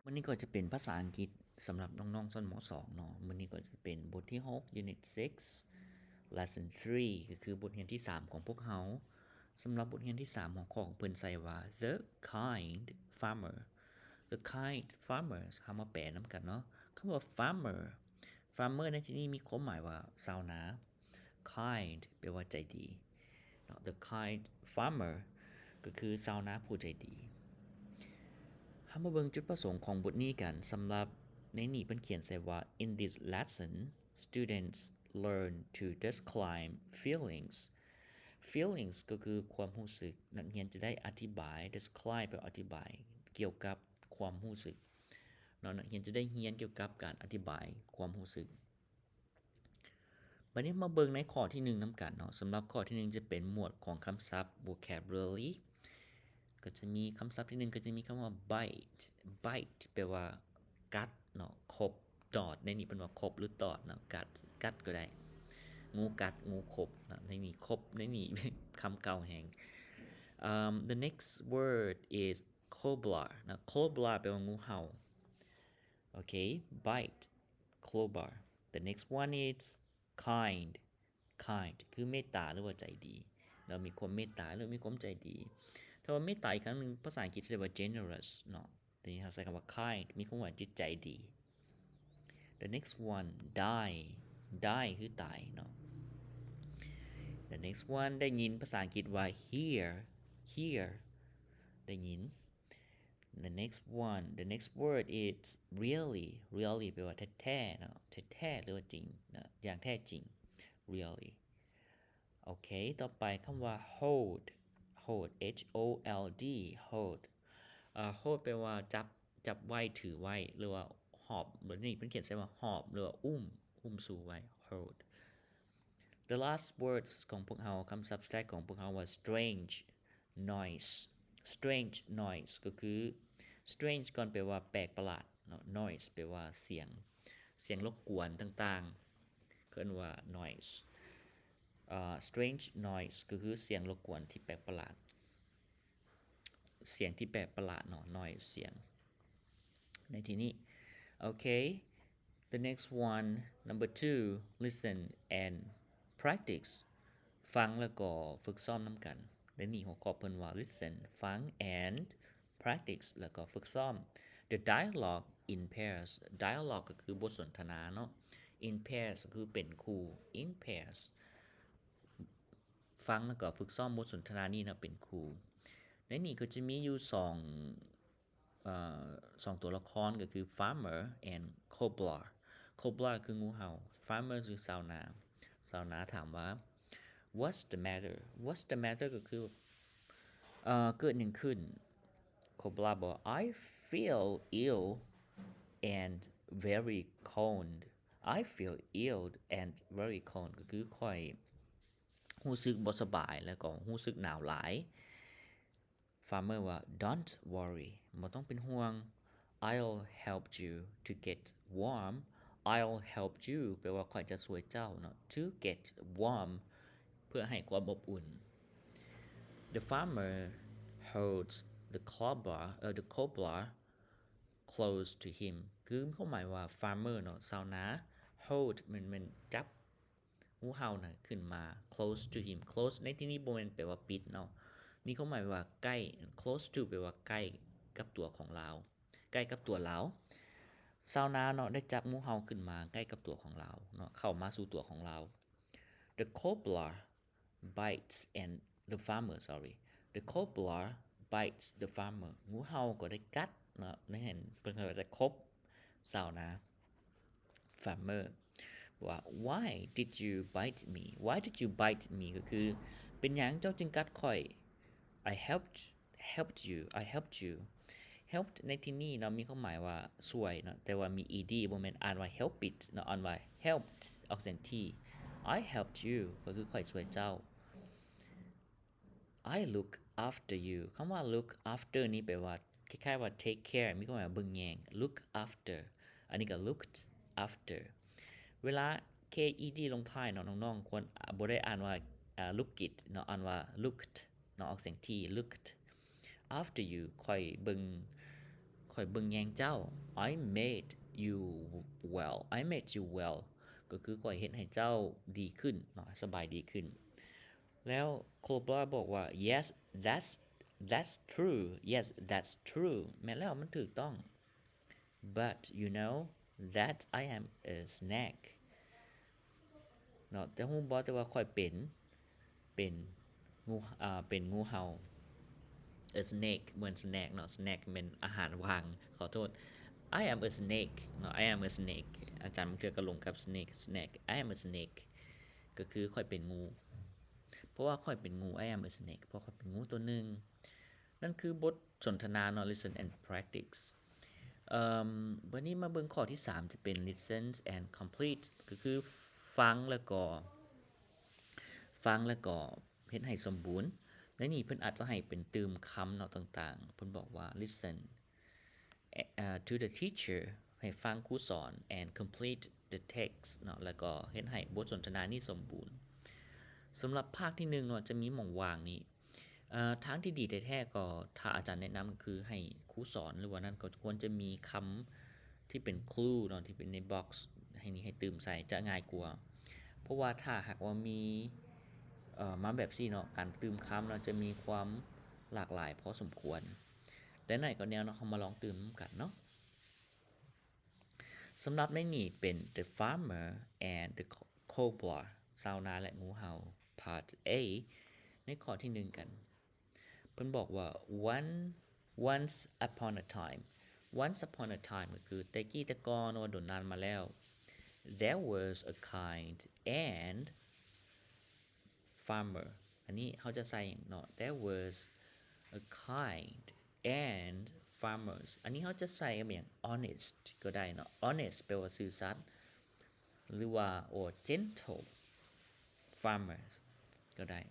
ມື້ນີ້ກໍຈະເປັນພາສາອັງກິດສຳລັບນ້ອງໆຊັ້ນ ມ.ສອງ ເນາະ. ມື້ນີ້ກໍຈະເປັນບົດທີຫົກ Unit six Lesson three ກໍຄືບົດຮຽນທີສາມຂອງພວກເຮົາ. ສຳລັບບົດຮຽນທີສາມ ຫົວຂໍ້ຂອງເພິ່ນໃສ່ວ່າ The Kind Farmer. The Kind Farmers ເຮົາມາແປນຳກັນເນາະ. ຄຳວ່າ farmer, farmer ໃນທີ່ນີ້ມີຄວາມໝາຍວ່າຊາວນາ. Kind ແປວ່າໃຈດີເນາະ. The kind farmer ກໍຄືຊາວນາຜູ້ໃຈດີ. ເຮົາມາເບິ່ງຈຸດປະສົງຂອງບົດນີ້ກັນ. ສຳລັບໃນນີ້ເພິ່ນຂຽນໃສ່ວ່າ In this lesson, students learn to describe feelings. Feelings ກໍຄືຄວາມຮູ້ສຶກ. ນັກຮຽນຈະໄດ້ອະທິບາຍ, describe ແປວ່າອະທິບາຍ ກ່ຽວກັບຄວາມຮູ້ສຶກເນາະ. ນັກຮຽນຈະໄດ້ຮຽນກ່ຽວກັບການອະທິບາຍຄວາມຮູ້ສຶກ. ບັດນີ້ມາເບິ່ງໃນຂໍ້ທີໜຶ່ງນຳກັນເນາະ. ສຳລັບຂໍ້ທີໜຶ່ງຈະເປັນໝວດຂອງຄຳສັບ vocabulary. ກໍຈະມີຄຳສັບທີໜຶ່ງ ກໍຈະມີຄຳວ່າ bite. Bite ແປວ່າກັດເນາະ, ຂົບ, ຕອດ. ໃນນີ້ເພິ່ນວ່າຂົບ ຫຼື ຕອດເນາະ, ກັດ, ກັດກໍໄດ້. ງູກັດ, ງູຂົບເນາະ. ໃນນີ້ຂົບ, ໃນນີ້ຄຳເກົ່າແຮງ. Um, the next word is cobra ເນາະ. Cobra ແປວ່າງູເຫົ່າ. ໂອເຄ, bite, cobra. The next one is kind. Kind ຄືເມດຕາ ຫຼືວ່າໃຈດີເນາະ, ມີຄວາມເມດຕາ ຫຼືມີຄວາມໃຈດີ. ຖ້າວ່າເມດຕາອີກຄັ້ງໜຶ່ງ ພາສາອັງກິດໃຊ້ວ່າ generous ເນາະ. ແຕ່ນີ້ເຮົາໃຊ້ຄຳວ່າ kind ມີຄວາມວ່າຈິດໃຈດີ. The next one, die. Die ຄືຕາຍເນາະ. The next one ໄດ້ຍິນ, ພາສາອັງກິດວ່າ hear. Hear ໄດ້ຍິນ. The next one, the next word is really. Really ແປວ່າແທ້ໆເນາະ, ແທ້ໆ ຫຼືວ່າຈິງເນາະ, ຢ່າງແທ້ຈິງ. Really. ໂອເຄ, ຕໍ່ໄປຄຳວ່າ hold. Hold, H O L D, hold. ເອີ hold ແປວ່າຈັບ, ຈັບໄວ້, ຖືໄວ້ ຫຼືວ່າຫອບ. ແບບນີ້ເພິ່ນຂຽນໃສ່ວ່າຫອບ ຫຼືວ່າອຸ້ມ, ອຸ້ມຊູໄວ້. Hold. The last words ຂອງພວກເຮົາ, ຄຳສັບສຸດທ້າຍຂອງພວກເຮົາວ່າ strange noise. Strange noise ກໍຄື strange ກ່ອນແປວ່າແປກປະຫຼາດເນາະ, noise ແປວ່າສຽງ, ສຽງລົບກວນຕ່າງໆ ເອີ້ນວ່າ noise. ເອີ strange noise ກໍຄືສຽງລົບກວນທີ່ແປກປະຫຼາດ, ສຽງທີ່ແປກປະຫຼາດເນາະ, noise ສຽງ. ໃນທີ່ນີ້ ໂອເຄ. The next one, number two, listen and practice. ຟັງແລ້ວກໍຝຶກຊ້ອມນຳກັນ. ໃນນີ້ຫົວຂໍ້ເພິ່ນວ່າ listen, ຟັງ and practice ແລ້ວກໍຝຶກຊ້ອມ. The dialogue in pairs. Dialogue ກໍຄືບົດສົນທະນາເນາະ, in pairs ກໍຄືເປັນຄູ່, in pairs. ຟັງແລ້ວກໍຝຶກຊ້ອມບົດສົນທະນານີ້ເນາະ, ເປັນຄູ່. ໃນນີ້ກໍຈະມີຢູ່ສອງ ເອີ ສອງຕົວລະຄອນ ກໍຄື farmer and cobra. Cobra ຄືງູເຫົ່າ, farmer ຄືຊາວນາ. ຊາວນາຖາມວ່າ What's the matter? What's the matter? ກໍຄື ເອີ ເກີດຫຍັງຂຶ້ນ? Cobra ບອກວ່າ I feel ill and very cold. I feel ill and very cold. ກໍຄືຂ້ອຍຮູ້ສຶກບໍ່ສະບາຍ ແລ້ວກໍຮູ້ສຶກໜາວຫຼາຍ. Farmer ວ່າ Don't worry, ບໍ່ຕ້ອງເປັນຫ່ວງ. I'll help you to get warm. I'll help you ແປວ່າຂ້ອຍຈະຊ່ວຍເຈົ້າເນາະ, to get warm ເພື່ອໃຫ້ຄວາມອົບອຸ່ນ. The farmer holds the cobra, ເອີ the cobra close to him. ຄືຄວາມໝາຍວ່າ farmer ເນາະ, ຊາວນາ, hold ແມ່ນ, ແມ່ນຈັບ ງູເຫົ່ານະຂຶ້ນມາ close to him. Close ໃນທີ່ນີ້ບໍ່ແມ່ນແປວ່າປິດເນາະ, ມີຄວາມໝາຍວ່າໃກ້. Close to ແປວ່າໃກ້ກັບຕົວຂອງລາວ, ໃກ້ກັບຕົວລາວ. ຊາວນາເນາະ ໄດ້ຈັບງູເຫົ່າຂຶ້ນມາໃກ້ກັບຕົວຂອງລາວເນາະ, ເຂົ້າມາສູ່ຕົວຂອງລາວ. The cobra bites and the farmer, sorry. The cobra bites the farmer. ງູເຫົ່າກໍໄດ້ກັດເນາະ, ໃນຫັ້ນເພິ່ນກໍໄດ້ຄົບຊາວນາ. Farmer ບອກວ່າ Why did you bite me? Why did you bite me? ກໍຄື ເປັນຫຍັງເຈົ້າຈຶ່ງກັດຂ້ອຍ? I helped, helped you. I helped you. Helped ໃນທີ່ນີ້ເນາະ ມີຄວາມໝາຍວ່າຊ່ວຍເນາະ, ແຕ່ວ່າມີ ed ບໍ່ແມ່ນອ່ານວ່າ helped ເນາະ, ອ່ານວ່າ helped ອອກສຽງ t. I helped you ກໍຄືຂ້ອຍຊ່ວຍເຈົ້າ. I look after you. ຄຳວ່າ look after ນີ້ແປວ່າ ຄ້າຍໆວ່າ take care ມີຄວາມໝາຍວ່າເບິ່ງແຍງ. Look after. ອັນນີ້ກໍ looked after. ເວລາ k e d ລົງທ້າຍເນາະ, ນ້ອງໆຄວນ ບໍ່ໄດ້ອ່ານວ່າ look it ເນາະ, ອ່ານວ່າ looked ເນາະ, ອອກສຽງ t, looked after you. ຂ້ອຍເບິ່ງ, ຂ້ອຍ ຂ້ອຍເບິ່ງແຍງເຈົ້າ. I made you well. I made you well ກໍຄືຂ້ອຍເຮັດໃຫ້ເຈົ້າດີຂຶ້ນເນາະ ສະບາຍດີຂຶ້ນ. ແລ້ວ Cobra ບອກວ່າ Yes, that's, that's true. Yes, that's true. ແມ່ນແລ້ວ ມັນຖືກຕ້ອງ. But you know that I am a snake ເນາະ ເຈົ້າຮູ້ບໍ່ ແຕ່ວ່າຂ້ອຍເປັນ ເປັນງູ ເປັນງູເຫົ່າ. A snake ເໝືອນ snack ເນາະ snack ແມ່ນອາຫານວ່າງ ຂໍໂທດ. I am a snake ເນາະ I am a snake ອາຈານບາງເທື່ອກໍຫຼົງກັບ snake snack. I am a snake ກໍຄືຂ້ອຍເປັນງູ. ເພາະວ່າຂ້ອຍເປັນງູ. I am a snake ເພາະຂ້ອຍເປັນງູຕົວໜຶ່ງ. ນັ້ນຄືບົດສົນທະນາເນາະ listen and practice. ເອີ່ມ ບັດນີ້ມາເບິ່ງຂໍ້ທີສາມ ຈະເປັນ listen and complete ກໍຄືຟັງແລ້ວກໍ ຟັງແລ້ວກໍເຮັດໃຫ້ສົມບູນ. ໃນນີ້ເພິ່ນອາດຈະໃຫ້ເປັນຕື່ມຄຳເນາະຕ່າງໆ. ເພິ່ນບອກວ່າ listen to the teacher ໃຫ້ຟັງຄູສອນ and complete the text ເນາະ ແລ້ວກໍເຮັດໃຫ້ບົດສົນທະນານີ້ສົມບູນ. ສຳລັບພາກທີໜຶ່ງເນາະ ຈະມີໝ່ອງວ່າງນີ້. ເອີ່ ທາງທີ່ດີແທ້ໆ ກໍຖ້າອາຈານແນະນຳ ກໍຄືໃຫ້ຄູສອນ ຫຼືວ່ານັ້ນກໍຄວນຈະມີຄຳທີ່ເປັນ clue ເນາະ ທີ່ເປັນໃນ box ໃຫ້ນີ້ ໃຫ້ຕື່ມໃສ່ ຈະງ່າຍກວ່າ. ເພາະວ່າຖ້າຫາກວ່າມີ ເອີ່ ມາແບບຊີ້ເນາະ ການຕື່ມຄຳເນາະ ຈະມີຄວາມຫຼາກຫຼາຍພໍສົມຄວນ. ແຕ່ໃນກໍແນວເນາະ ເຮົາມາລອງຕື່ມນຳກັນເນາະ. ສຳລັບໃນນີ້ເປັນ The Farmer and the Co- Cobra ຊາວນາ ແລະ ງູເຫົ່າ Part A. ໃນຂໍ້ທີໜຶ່ງກັນ ເພິ່ນບອກວ່າ One, once upon a time. Once upon a time ກໍຄືແຕ່ກີ້ແຕ່ກ່ອນ ຫຼືວ່າດົນນານມາແລ້ວ. There was a kind and farmer. ອັນນີ້ເຮົາຈະໃສ່ຫຍັງເນາະ? There was a kind and farmers. ອັນນີ້ເຮົາຈະໃສ່ກັບຫຍັງ? Honest ກໍໄດ້ເນາະ. Honest ແປວ່າຊື່ສັດ ຫຼືວ່າ or gentle farmers ກໍໄດ້.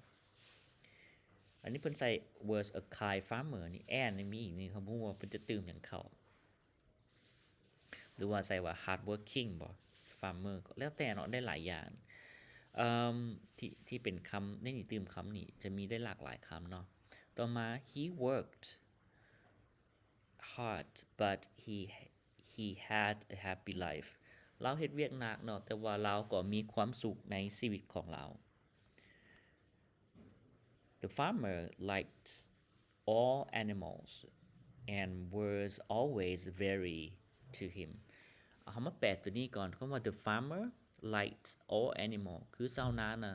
ອັນນີ້ເພິ່ນໃສ່ was a kind farmer ນີ້ and ນີ້ມີອີກ ນີ້ເຮົາບໍ່ຮູ້ວ່າເພິ່ນຈະຕື່ມຫຍັງເຂົ້າ ຫຼືວ່າໃສ່ວ່າ hard working ບໍ່ farmer ກໍແລ້ວແຕ່ເນາະ ໄດ້ຫຼາຍຢ່າງ ເອີ່ມ ທີ່ ທີ່ເປັນຄຳ ໃນນີ້ຕື່ມຄຳນີ້ ຈະມີໄດ້ຫຼາກຫຼາຍຄຳເນາະ. ຕໍ່ມາ He worked hard but he, he had a happy life. ລາວເຮັດວຽກໜັກເນາະ ແຕ່ວ່າລາວກໍມີຄວາມສຸກໃນຊີວິດຂອງລາວ. The farmer liked all animals and was always very to him. ເຮົາມາແປຕົວນີ້ກ່ອນ ຄຳວ່າ The farmer liked all animal ຄືຊາວນານະ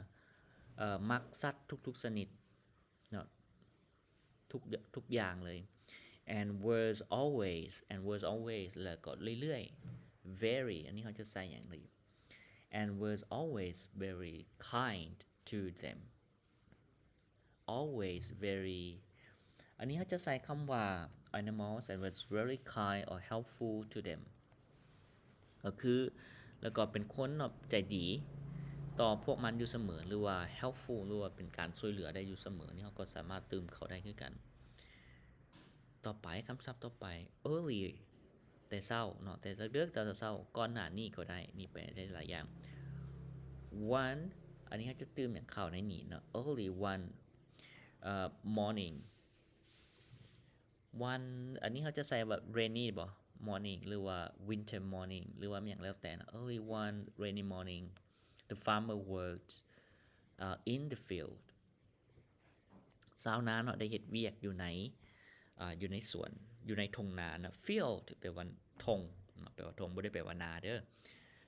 ເອີ່ ມັກສັດທຸກໆຊະນິດເນາະ ທຸກ ທຸກຢ່າງເລີຍ. And was always, and was always ແລ້ວກໍເລື້ອຍໆ very ອັນນີ້ເຮົາຈະໃສ່ຫຍັງດີ? And was always very kind to them. Always very ອັນນີ້ເຮົາຈະໃສ່ຄຳວ່າ animals and was very kind or helpful to them ກໍຄື ແລ້ວກໍເປັນຄົນເນາະ ໃຈດີຕໍ່ພວກມັນຢູ່ສະເໝີ ຫຼືວ່າ helpful ຫຼືວ່າເປັນການຊ່ວຍເຫຼືອໄດ້ຢູ່ສະເໝີ ນີ້ເຮົາກໍສາມາດຕື່ມເຂົ້າໄດ້ຄືກັນ. ຕໍ່ໄປ ຄຳສັບຕໍ່ໄປ early ແຕ່ເຊົ້າເນາະ ແຕ່ເດິກໆ ແຕ່ເຊົ້າ ກ່ອນໜ້ານີ້ກໍໄດ້ ນີ້ແປໄດ້ຫຼາຍຢ່າງ. One ອັນນີ້ເຮົາຈະຕື່ມຫຍັງເຂົ້າໃນນີ້ເນາະ early one ເອີ່ morning. One ອັນນີ້ເຮົາຈະໃສ່ວ່າ rainy ບໍ່ morning ຫຼືວ່າ winter morning ຫຼືວ່າຫຍັງແລ້ວແຕ່ເນາະ early one rainy morning the farmer worked, uh, in the field. ຊາວນາເນາະ ໄດ້ເຮັດວຽກຢູ່ໃນ ອ່າ ຢູ່ໃນສວນ ຢູ່ໃນທົ່ງນານະ. Field ແປວ່າທົ່ງເນາະ ແປວ່າທົ່ງ ບໍ່ໄດ້ແປວ່ານາເດີ.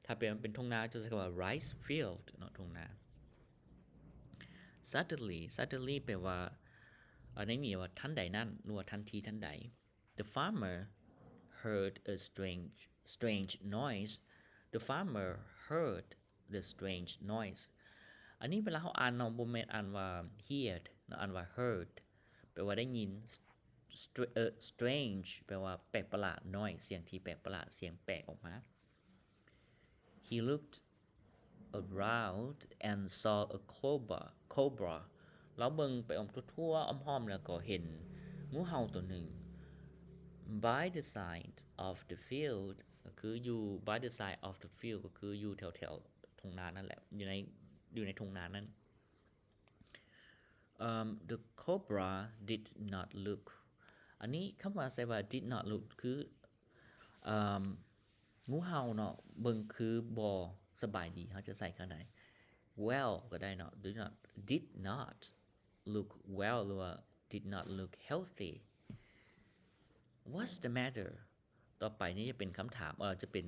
ຖ້າແປວ່າເປັນທົ່ງນາ ຈະໃຊ້ຄຳວ່າ rice field ເນາະ ທົ່ງນາ. Suddenly, suddenly ແປວ່າ ໃນນີ້ວ່າທັນໃດນັ້ນ ຫຼືວ່າທັນທີທັນໃດ. The farmer heard a strange, strange noise. The farmer heard the strange noise. ອັນນີ້ເວລາເຮົາອ່ານເນາະ ບໍ່ແມ່ນອ່ານວ່າ heard ເນາະ ອ່ານວ່າ heard ແປວ່າໄດ້ຍິນ. Str- ເອີ strange ແປວ່າແປກປະຫຼາດ, noise ສຽງທີ່ແປກປະຫຼາດ, ສຽງແປກອອກມາ. He looked around and saw a cobra, cobra. ລາວເບິ່ງໄປອ້ອມທົ່ວໆອ້ອມໆ ແລ້ວກໍເຫັນງູເຫົ່າຕົວໜຶ່ງ. By the side of the field ກໍຄືຢູ່ by the side of the field ກໍຄືຢູ່ແຖວໆທົ່ງນານັ້ນແຫຼະ ຢູ່ໃນ ຢູ່ໃນທົ່ງນານັ້ນ. Um, the cobra did not look. ອັນນີ້ຄຳວ່າໃສ່ວ່າ did not look ຄື ເອີ່ມ ງູເຫົ່າເນາະ ເບິ່ງຄືບໍ່ສະບາຍດີ ເຮົາຈະໃສ່ຄຳໃດ? Well ກໍໄດ້ເນາະ did not did not look well ຫຼືວ່າ did not look healthy. What's the matter? ຕໍ່ໄປນີ້ຈະເປັນຄຳຖາມ ເອີ ຈະເປັນ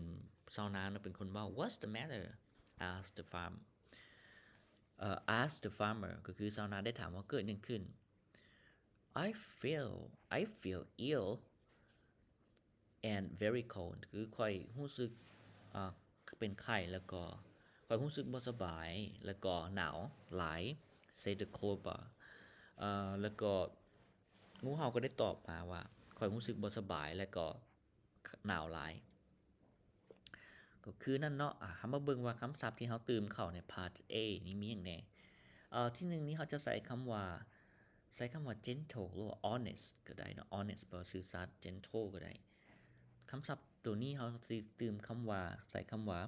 ຊາວນາເນາະ ເປັນຄົນເວົ້າ What's the matter? asked the farm ເອີ asked the farmer ກໍຄືຊາວນາໄດ້ຖາມວ່າເກີດຫຍັງຂຶ້ນ? I feel I feel ill and very cold ຄືຂ້ອຍຮູ້ສຶກ ເອີ ເປັນໄຂ້ ແລ້ວກໍຂ້ອຍຮູ້ສຶກບໍ່ສະບາຍ ແລ້ວກໍໜາວຫຼາຍ said the cobra ເອີ ແລ້ວກໍງູເຫົ່າກໍໄດ້ຕອບມາວ່າ ຂ້ອຍຮູ້ສຶກບໍ່ສະບາຍ ແລ້ວກໍໜາວຫຼາຍ. ກໍຄືນັ້ນເນາະ ອາ ເຮົາມາເບິ່ງວ່າຄຳສັບທີ່ເຮົາຕື່ມເຂົ້າໃນ part A ນີ້ມີຫຍັງແດ່. ເອີ ທີໜຶ່ງນີ້ເຮົາຈະໃຊ້ຄຳວ່າ ໃຊ້ຄຳວ່າ gentle ຫຼືວ່າ honest ກໍໄດ້ເນາະ honest ແປວ່າຊື່ສັດ gentle ກໍໄດ້. ຄຳສັບໂຕນີ້ເຮົາຊິຕື່ມຄຳວ່າ ໃຊ້ຄຳວ່າ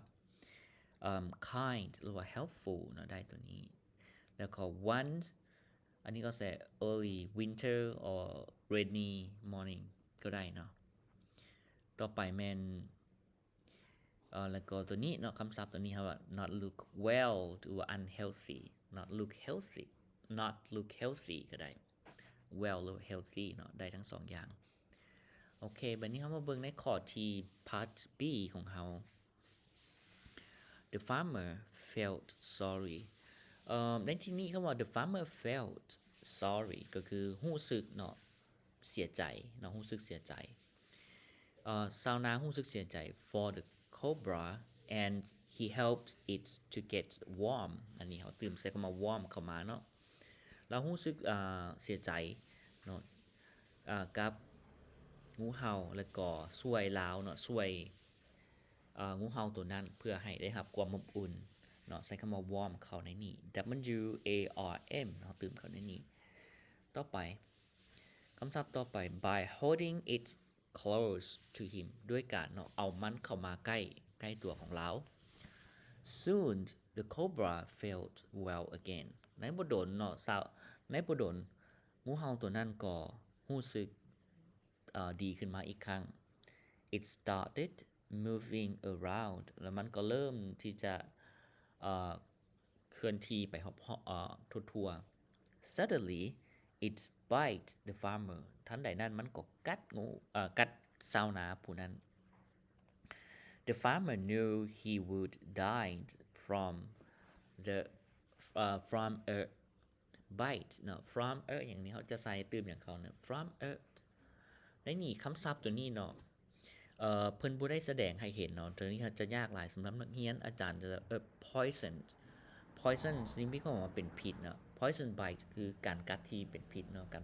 ເອີ່ມ kind ຫຼືວ່າ helpful ເນາະ ໄດ້ໂຕນີ້. ແລ້ວກໍ one ອັນນີ້ກໍໃຊ້ early winter or rainy morning ກໍໄດ້ເນາະ. ຕໍ່ໄປແມ່ນ ເອີ ແລ້ວກໍໂຕນີ້ເນາະ ຄຳສັບໂຕນີ້ເຮົາວ່າ not look well ຫຼືວ່າ unhealthy not look healthy not look healthy ກໍໄດ້ well ຫຼື healthy ເນາະ ໄດ້ທັງສອງຢ່າງ. ໂອເຄ ບັດນີ້ເຮົາມາເບິ່ງໃນຂໍ້ທີ່ part B ຂອງເຮົາ. The farmer felt sorry ເອີ ໃນທີ່ນີ້ຄຳວ່າ the farmer felt sorry ກໍຄືຮູ້ສຶກເນາະ ເສຍໃຈເນາະ ຮູ້ສຶກເສຍໃຈ. ເອີ ຊາວນາຮູ້ສຶກເສຍໃຈ for the cobra and he helped it to get warm ອັນນີ້ເຮົາຕື່ມໃສ່ຄຳວ່າ warm ເຂົ້າມາເນາະ. ລາວຮູ້ສຶກ ເອີ ເສຍໃຈເນາະ ເອີ ກັບງູເຫົ່າ ແລ້ວກໍຊ່ວຍລາວເນາະ ຊ່ວຍ ເອີ ງູເຫົ່າໂຕນັ້ນ ເພື່ອໃຫ້ໄດ້ຮັບຄວາມອົບອຸ່ນເນາະ ໃຊ້ຄຳວ່າ warm ເຂົ້າໃນນີ້ W A R M ເນາະ ຕື່ມເຂົ້າໃນນີ້. ຕໍ່ໄປ ຄຳສັບຕໍ່ໄປ by holding it close to him ດ້ວຍການເນາະ ເອົາມັນເຂົ້າມາໃກ້ ໃກ້ຕົວຂອງລາວ. Soon the cobra felt well again ໃນບໍ່ດົນເນາະ ຊາວ ໃນບໍ່ດົນ ງູເຫົ່າໂຕນັ້ນກໍຮູ້ສຶກ ເອີ ດີຂຶ້ນມາອີກຄັ້ງ. It started moving around ແລ້ວມັນກໍເລີ່ມທີ່ຈະ ເອີ ເຄື່ອນທີ່ໄປຮອບ ເອີ ທົ່ວໆ. Suddenly it bit the farmer ທັນໃດນັ້ນມັນກໍກັດງູ ເອີ ກັດຊາວນາຜູ້ນັ້ນ. The farmer knew he would die from the ເອີ from a bite ເນາະ from a ຫຍັງນີ້ ເຮົາຈະໃສ່ຕື່ມຫຍັງເຂົ້າເນາະ from a ໃນນີ້ຄຳສັບໂຕນີ້ເນາະ ເອີ ເພິ່ນບໍ່ໄດ້ສະແດງໃຫ້ເຫັນເນາະ ໂຕນີ້ຈະຍາກຫຼາຍສຳລັບນັກຮຽນ. ອາຈານຈະ ເອີ poison poison ນີ້ມີຄວາມວ່າເປັນພິດເນາະ poison bite ຄືການກັດທີ່ເປັນພິດເນາະ ກັນ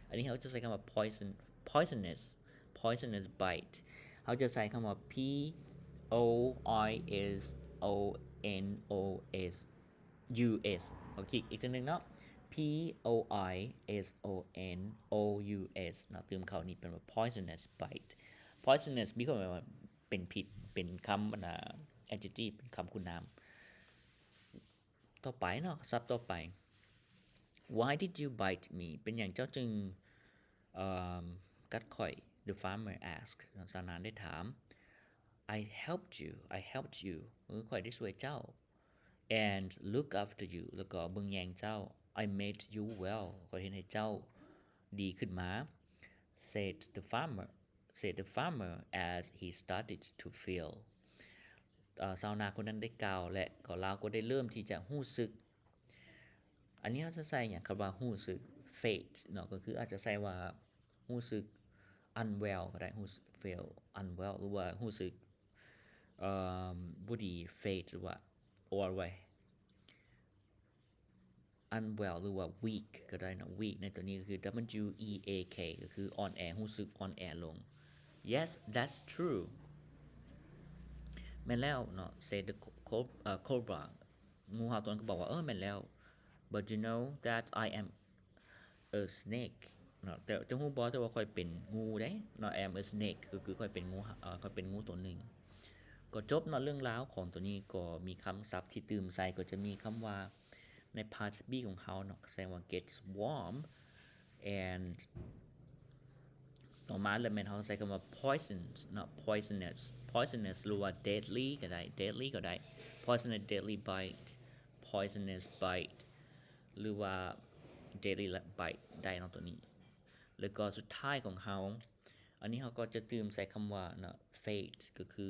ອັນນີ້ເຮົາຈະໃຊ້ຄຳວ່າ poison poisonous poisonous bite ເຮົາຈະໃຊ້ຄຳວ່າ P O I S O N O S U S ຂໍຄິດອີກເທື່ອໜຶ່ງເນາະ P O I S O N O U S ເນາະ ຕື່ມເຂົ້ານີ້ເປັນວ່າ poisonous bite poisonous ມີຄວາມໝາຍວ່າເປັນພິດ ເປັນຄຳ ອັນນ່າ adjective ເປັນຄຳຄຸນນາມ. ຕໍ່ໄປເນາະ ສັບຕໍ່ໄປ Why did you bite me ເປັນຫຍັງເຈົ້າຈຶ່ງ ເອີ່ມ ກັດຂ້ອຍ The farmer asked ຊາວນາໄດ້ຖາມ. I helped you I helped you ເອີ ຂ້ອຍໄດ້ຊ່ວຍເຈົ້າ and look after you ແລ້ວກໍເບິ່ງແຍງເຈົ້າ. I made you well ຂ້ອຍເຮັດໃຫ້ເຈົ້າດີຂຶ້ນມາ. said the farmer said the farmer as he started to feel ເອີ່ ຊາວນາຄົນນັ້ນໄດ້ກ່າວ ແລະ ກໍລາວກໍໄດ້ເລີ່ມທີ່ຈະຮູ້ສຶກ ອັນນີ້ເຮົາຈະໃສ່ຫຍັງ ຄຳວ່າຮູ້ສຶກ felt ເນາະ ກໍຄືອາດຈະໃສ່ວ່າຮູ້ສຶກ unwell ກໍໄດ້ ຮູ້ສຶກ feel unwell ຫຼືວ່າຮູ້ສຶກ ເອີ່ມ ບໍ່ດີ felt ຫຼືວ່າ or ໄວ້ unwell ຫຼືວ່າ weak ກໍໄດ້ເນາະ weak ໃນຕົວນີ້ກໍຄື W E A K ກໍຄືອ່ອນແອ ຮູ້ສຶກອ່ອນແອລົງ. Yes, that's true. ແມ່ນແລ້ວເນາະ said the co- co- ເອີ່ cobra ງູເຫົ່າຕົວນັ້ນກໍບອກວ່າ ເອີ ແມ່ນແລ້ວ but you know that I am a snake ເນາະ ແຕ່ເຈົ້າຮູ້ບໍ່ ແຕ່ວ່າຂ້ອຍເປັນງູເດ້ເນາະ I am a snake ກໍຄືຂ້ອຍເປັນງູ ເອີ່ ຂ້ອຍເປັນງູຕົວໜຶ່ງ. ກໍຈົບເນາະ ເລື່ອງລາວຂອງຕົວນີ້ ກໍມີຄຳສັບທີ່ຕື່ມໃສ່ ກໍຈະມີຄຳວ່າ ໃນ part B ຂອງເຮົາເນາະ ແສດງວ່າ gets warm and ຕໍ່ມາລະແມ່ນເຮົາໃຊ້ຄຳວ່າ poisonous ເນາະ poisonous poisonous ຫຼືວ່າ deadly ກໍໄດ້ deadly ກໍໄດ້ poisonous deadly bite poisonous bite ຫຼືວ່າ deadly bite ໄດ້ເນາະໂຕນີ້. ແລ້ວກໍສຸດທ້າຍຂອງເຮົາ ອັນນີ້ເຮົາກໍຈະຕື່ມໃສ່ຄຳວ່າເນາະ fate ກໍຄື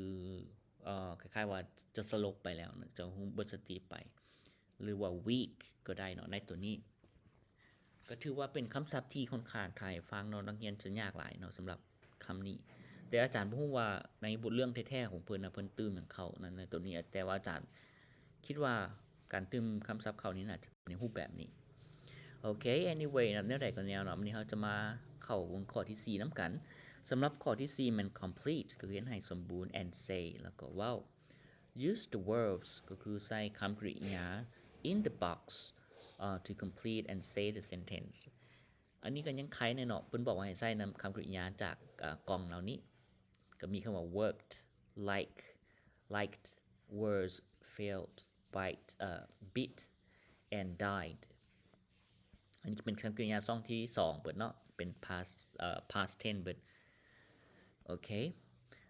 ເອີ ຄ້າຍໆວ່າຈະສະຫຼົບໄປແລ້ວເນາະ ຈະເບິດສະຕິໄປ ຫຼືວ່າ weak ກໍໄດ້ເນາະ ໃນໂຕນີ້. ກໍຖືວ່າເປັນຄຳສັບທີ່ຂ້ອນຂ້າງ ຖ້າໃຫ້ຟັງເນາະ ນັກຮຽນຈະຍາກຫຼາຍເນາະສຳລັບຄຳນີ້. ແຕ່ອາຈານບໍ່ຮູ້ວ່າໃນບົດເລື່ອງແທ້ໆຂອງເພິ່ນນະ ເພິ່ນຕື່ມຫຍັງເຂົ້າໃນ ໃນໂຕນີ້ ແຕ່ວ່າອາຈານຄິດວ່າການຕື່ມຄຳສັບເຂົ້ານີ້ໜ້າຈະເປັນໃນຮູບແບບນີ້. ໂອເຄ anyway ນະ ແນວໃດກໍແນວເນາະ ວັນນີ້ເຮົາຈະມາເຂົ້າຫົວຂໍ້ທີສີ່ນຳກັນ. ສຳລັບຂໍ້ທີສີ່ແມ່ນ complete ກໍຄືເຮັດໃຫ້ສົມບູນ and say ແລ້ວກໍເວົ້າ Use the verbs ກໍຄືໃສ່ຄຳກະລິຍາ in the box, uh, to complete and say the sentence. ອັນນີ້ກໍຍັງໄຄແດ່ເນາະ ເພິ່ນບອກວ່າໃຫ້ໃສ່ນຳຄຳກະລິຍາຈາກ ເອີ ກ່ອງເຫຼົ່ານີ້ ກໍມີຄຳວ່າ worked, like, liked, was, felt, bite, uh, bit and died. ອັນນີ້ເປັນຄຳກະລິຍາຊ່ອງທີສອງເບິດເນາະ ເປັນ past, uh, past tense ເບິດ. ໂອເຄ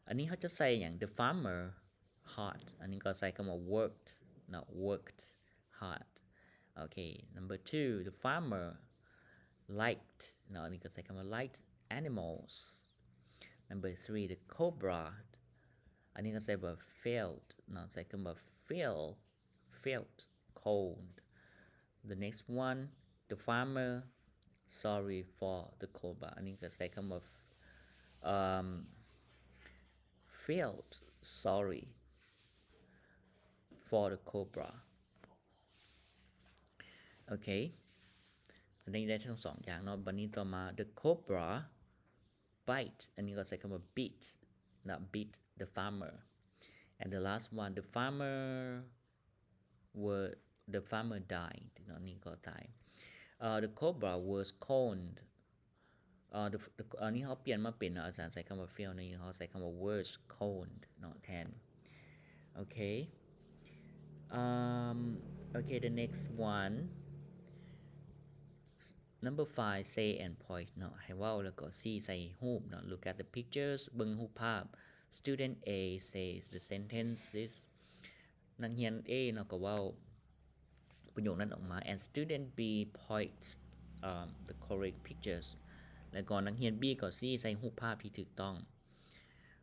ອັນນີ້ເຮົາຈະໃສ່ຫຍັງ? The farmer hard ອັນນີ້ກໍໃສ່ຄຳວ່າ worked ເນາະ worked hard. ໂອເຄ number two, the farmer liked ເນາະ ອັນນີ້ກໍໃສ່ຄຳວ່າ liked animals. Number three, the cobra ອັນນີ້ກໍໃສ່ວ່າ felt ເນາະ ໃສ່ຄຳວ່າ feel felt cold. The next one, the farmer sorry for the cobra ອັນນີ້ກໍໃສ່ຄຳວ່າ um, felt sorry for the cobra. ໂອເຄ ອັນນີ້ໄດ້ທັງສອງຢ່າງເນາະ. ບັດນີ້ຕໍ່ມາ the cobra bite ອັນນີ້ກໍໃຊ້ຄຳວ່າ bit ນະ bit the farmer. And the last one, the farmer were, the farmer died ເນາະ ນີ້ກໍຕາຍ. Uh, the cobra was cold. Uh, the, the, ອັນນີ້ເຮົາປ່ຽນມາເປັນ ອາຈານໃຊ້ຄຳວ່າ feel ນີ້ ເຮົາໃຊ້ຄຳວ່າ was cold ເນາະ ແທນ. ໂອເຄ um, ໂອເຄ the next one, number five, say and point ເນາະ ໃຫ້ເວົ້າແລ້ວກໍຊີ້ໃສ່ຮູບເນາະ. Look at the pictures ເບິ່ງຮູບພາບ. Student A says the sentences ນັກຮຽນ A ເນາະ ກໍເວົ້າປະໂຫຍກນັ້ນອອກມາ and student B points, um, the correct pictures ແລ້ວກໍນັກຮຽນ B ກໍຊີ້ໃສ່ຮູບພາບທີ່ຖືກຕ້ອງ.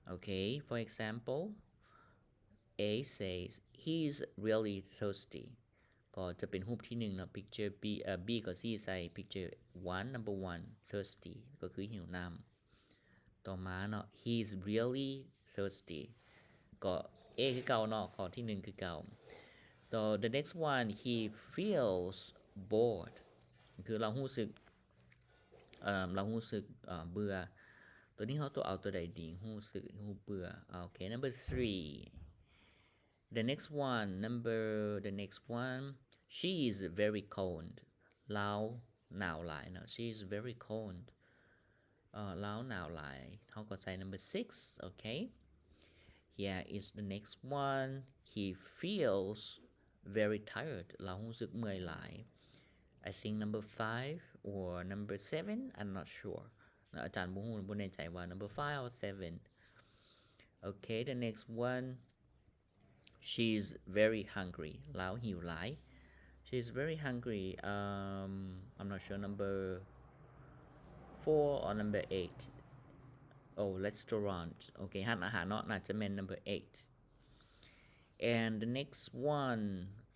ໂອເຄ for example, A says, he's really thirsty ກໍຈະເປັນຮູບທີໜຶ່ງເນາະ picture B, uh, B ກໍຊີ້ໃສ່ picture one, number one, thirsty ກໍຄືຫິວນ້ຳ. ຕໍ່ມາເນາະ he's really thirsty ກໍ A ຄືເກົ່າເນາະ ຂໍ້ທີໜຶ່ງຄືເກົ່າ. ຕໍ່ the next one, he feels bored ຄືລາວຮູ້ສຶກ ເອີ ລາວຮູ້ສຶກ ເອີ ເບື່ອ. ຕົວນີ້ເຮົາຕົວເອົາຕົວໃດດີ? ຮູ້ສຶກ ຮູ້ເບື່ອ. ໂອເຄ number three, the next one, number, the next one, she is very cold ລາວໜາວຫຼາຍເນາະ she is very cold ເອີ ລາວໜາວຫຼາຍ ເຮົາກໍໃສ່ number six. ໂອເຄ here is the next one, he feels very tired ລາວຮູ້ສຶກເມື່ອຍຫຼາຍ. I think number five or number seven, I'm not sure ເນາະ ອາຈານບໍ່ຮູ້ ບໍ່ແນ່ໃຈວ່າ number five or seven. ໂອເຄ the next one, she's very hungry ລາວຫິວຫຼາຍ. She's very hungry, um, I'm not sure, number four or number eight. Oh, restaurant. ໂອເຄ ຮ້ານອາຫານເນາະ ໜ້າຈະແມ່ນ number eight. And the next one,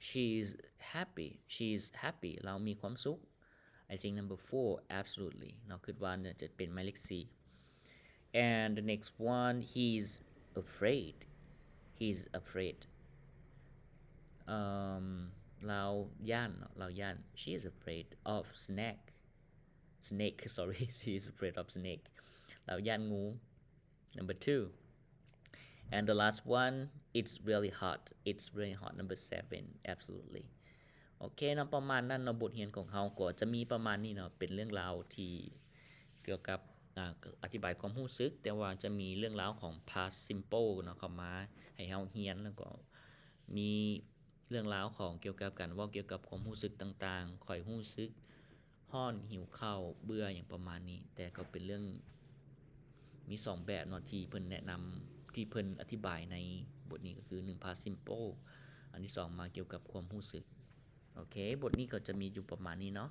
she's happy. She's happy ລາວມີຄວາມສຸກ. I think number four, absolutely ເນາະ ຄິດວ່າໜ້າຈະເປັນໝາຍເລກສີ່. And the next one, he's afraid. He's afraid. ເອີ່ມ ລາວຢ້ານເນາະ ລາວຢ້ານ. She is afraid of snake. Snake, sorry. She is afraid of snake. ລາວຢ້ານງູ. Number two. And the last one, it's really hot. It's really hot. Number seven. Absolutely. ໂອເຄເນາະ ປະມານນັ້ນເນາະ ບົດຮຽນຂອງເຮົາກໍຈະມີປະມານນີ້ເນາະ ເປັນເລື່ອງລາວທີ່ກ່ຽວກັບ ອາ ອະທິບາຍຄວາມຮູ້ສຶກ ແຕ່ວ່າຈະມີເລື່ອງລາວຂອງ past simple ເນາະ ເຂົ້າມາໃຫ້ເຮົາຮຽນ ແລ້ວກໍມີເລື່ອງລາວຂອງກ່ຽວກັບການເວົ້າກ່ຽວກັບຄວາມຮູ້ສຶກຕ່າງໆ ຂ້ອຍຮູ້ສຶກຮ້ອນ ຫິວເຂົ້າ ເບື່ອ ຫຍັງປະມານນີ້ ແຕ່ກໍເປັນເລື່ອງ ມີສອງແບບເນາະ ທີ່ເພິ່ນແນະນຳ ທີ່ເພິ່ນອະທິບາຍໃນບົດນີ້ ກໍຄື ໜຶ່ງ past simple ອັນທີສອງມາກ່ຽວກັບຄວາມຮູ້ສຶກ. ໂອເຄ ບົດນີ້ກໍຈະມີຢູ່ປະມານນີ້ເນາະ.